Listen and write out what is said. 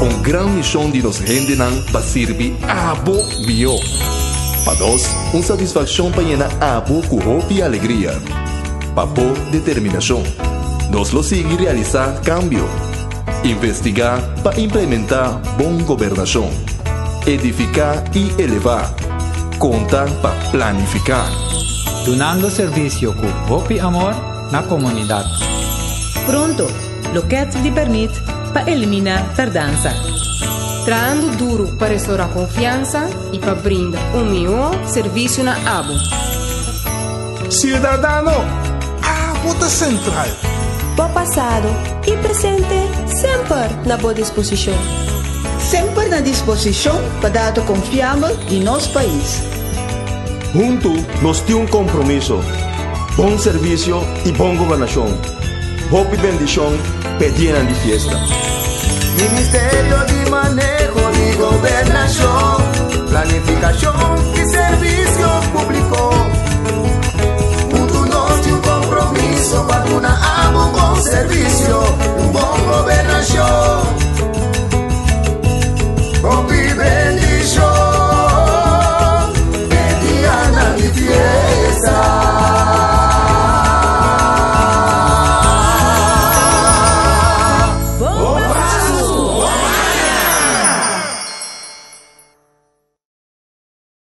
Un gran mishon di nos hendenan pa sirbi abo mihó. Pa nos, un satisfakshon pa yena abo ku hopi alegria. Pa bo determinashon, nos lo sigui realisá kambio, investigá pa implementá bon gobernashon, edifiká i elevá, konta pa planifiká. Dunando servisio ku hopi amor na komunidat. Pronto, Lokèt di pèrmit pa eliminá tardansa. Trahando duru pa restorá konfiansa i pa brinda un mihó servisio na abo. Siudadano, abo ta sentral! Bo pasado i presente semper na bo disposishon. Semper na disposishon pa dato konfiabel di nos pais. Huntu nos tin un kompromiso, bon servisio i bon gobernashon. Hopi bendishon p'e dianan di fiesta. Ministerio di Maneho di Gobernashon, Planifikashon i Servisio Públiko.